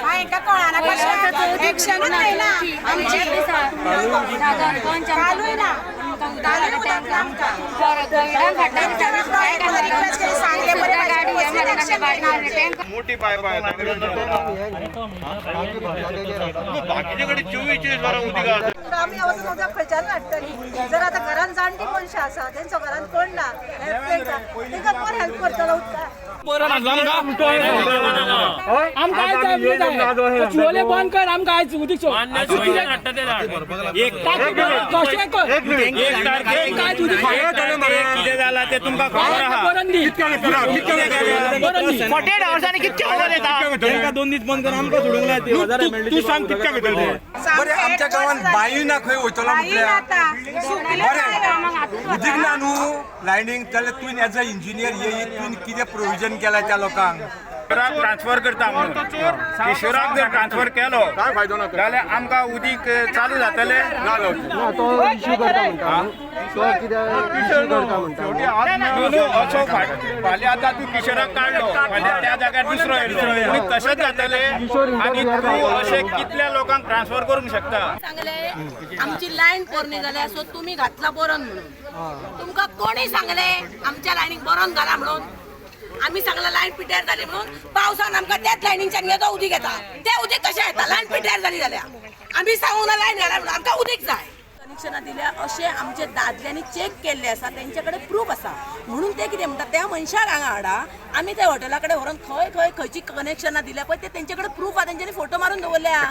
हांकां कळना कशें एक्शनूच घेयना आमची. कालूय ना, कालूय उदक ना आमकां. रिक्वेस्ट केली, सांगलें बरें भाशेन, कसलीच एक्शन घेयना आमचेर. मोठी पायप आहे. बाकीच्या कडे 24 वरां उदीक आसा. आमी वचून उदक खंयच्यान हाडटली? जर आतां घरान जाणटी मनशां आसा, तेंचो घरान कोण ना हेल्प तेंकां, तेंकां कोण हेल्प करतलो उदकाक? आमकां आयज जाय, चुवले बंद कर. आमकां आयज उदीक सोड. कशें कर, आमकां आयज उदीक. कितें जाला ते तुमकां खबर आहा. बरोवन दी, बरोवन दी. 48 वर्सांनी कितके खबर येता? तांकां 2 दीस बंद कर, आमकां सोडूंक लाय. तूं सांग कितक्या घेतले? बरें, आमच्या गांवांत बांय ना, खंय वयतलो म्हटल्यार? बरें, उदीक ना न्हू लायनींग, जाल्यार तुवें एज अ इंजिनियर येई तुवें कितें प्रोविजन केलां त्या लोकांक? किशोराक ट्रान्सफर करता म्हणून. किशोराक जर ट्रान्सफर केलो काय फायदो ना. जाल्यार आमकां उदीक चालू जातलें. ना जावचें. तो इश्यू करता म्हणटा न्हू, तो कित्याक इश्यू करता म्हणटा? न्हू न्हू, असो फाल्यां आतां तूं किशोराक काडलो, फाल्यां त्या जाग्यार दुसरो येयलो, पूण तशेंच जातलें. आनी तूं अशें कितल्या लोकांक ट्रान्सफर करूंक शकता? सांगले, आमची लायन पोरणी जाल्या, सो तुमी घातला बोरन म्हणून. तुमकां कोणी सांगले आमच्या लायनीक बोरन घाला म्हणून? आमी सांगला लायन पिड्ड्यार जाली म्हणून. पावसान आमकां त्याच लायनीच्यान येतो उदीक येता. ते उदीक कशें येता लायन पिड्ड्यार जाली जाल्यार? आमी सांगूं ना लायन घाला म्हणून. आमकां उदीक जाय. कनेक्शनां दिल्या अशें आमचे दादल्यांनी चॅक केल्ले आसा, तेंचे कडेन प्रूफ आसा. म्हणून ते कितें म्हणटा, त्या मनशाक हांगा हाडा, आमी त्या हॉटेला कडेन व्हरोन खंय खंय खंयची कनेक्शनां दिल्या पळय ते तेंचे कडेन प्रूफ आसा. तेंच्यांनी फोटो मारून दवरल्या.